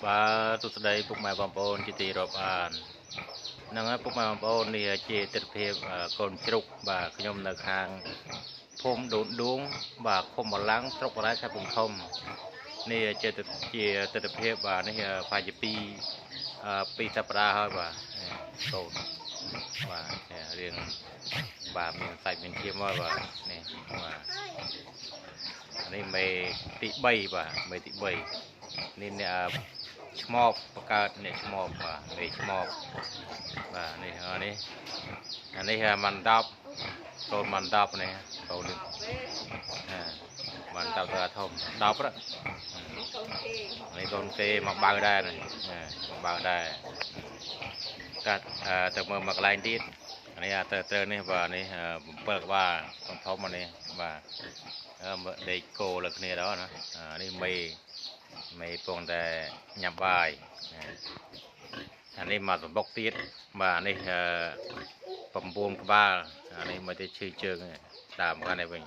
បាទទស្សន័យពុកម៉ែបងប្អូនជាទីរាប់អានហ្នឹងហើយពុកម៉ែបងប្អូននេះជាទិដ្ឋភាពកូនជ្រុកបាទខ្ញុំនៅខាងភូមិដូនដួងបាទឃុំបលាំងស្រុកបរៃខេត្តកំពង់ធំនេះជាទិដ្ឋភាពបាទនេះប្រហែលជា2សប្តាហ៍ហើយបាទកូនបាទរៀងបាទមានសាច់មានឈាមហើយបាទនេះបាទនេះមេទី3បាទមេទី3នេះអ្នកឆ្មបបង្កើតអ្នកឆ្មបបាទមេឆ្មបបាទនេះនេះអានេះមិន10កូនមិន10នេះកូននេះមិន10ទៅធំ10នេះកូនគេមកបើដែរនេះមកបើដែរកាត់ទៅមើលមកកន្លែងទៀតនេះទៅត្រូវនេះបាទនេះ7ក្បាលធំនេះបាទដេកគោលើគ្នាដល់ណានេះមេពងតែញ៉ាំបាយអានេះមកសម្បុកទៀតបាទនេះ9ក្បាលអានេះមកទៅឈឺជើងដើមខាងនេះវិញ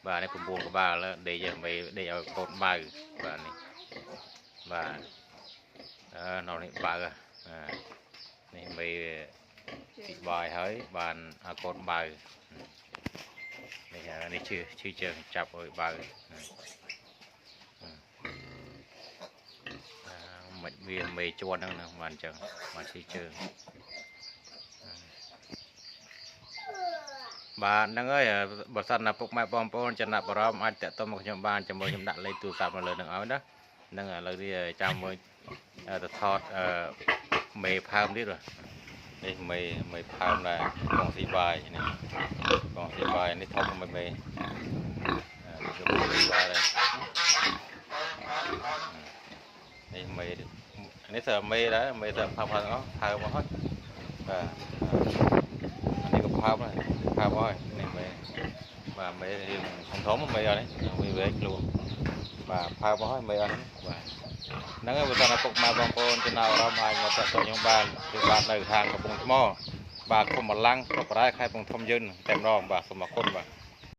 បាទនេះ9ក្បាលដេកមេដេកឲ្យកូនបើបាទនេះបាទនៅនេះបើនេះមេទីបាយហើយបានឲ្យកូនបើនេះនេះឈឺជើងចាប់ឲ្យបើមិនវាមេជាន់ហ្នឹងណាបានអញ្ចឹងបានឈឺជើងបាទហ្នឹងហើយបើសិនណាពុកម៉ែបងប្អូនចំណាប់អារម្មណ៍អាចតាក់ទងមកខ្ញុំបានជាមួយខ្ញុំដាក់លេខទូរស័ព្ទនៅលើនឹងឲ្យណាហ្នឹងឥឡូវនេះចាំមើលទៅថតមេផើមទៀតបាទនេះមេផើមដែរបងស៊ីបាយនេះបងស៊ីបាយនេះធំមេនេះគឺស៊ីបាយដែរនេះមេនេះសើមេដែរមេសើផើមអស់ផើមអស់ហើយបាទនេះក៏ផើមដែរផើមហើយនេះមេបាទមេរៀងធំមេអត់នេះមេវែកខ្លួនបាទផើមអស់ហើយមេអត់នេះបាទហ្នឹងហើយបើសិនណាពុកម៉ែបងប្អូនចំណាប់អារម្មណ៍អាចមកតាក់ទងខ្ញុំបានគឺបាទនៅខាងកំពង់ថ្មបាទឃុំបលាំងស្រុកបរៃខេត្តកំពង់ធំយើងតែម្ដងបាទសូមអរគុណបាទ។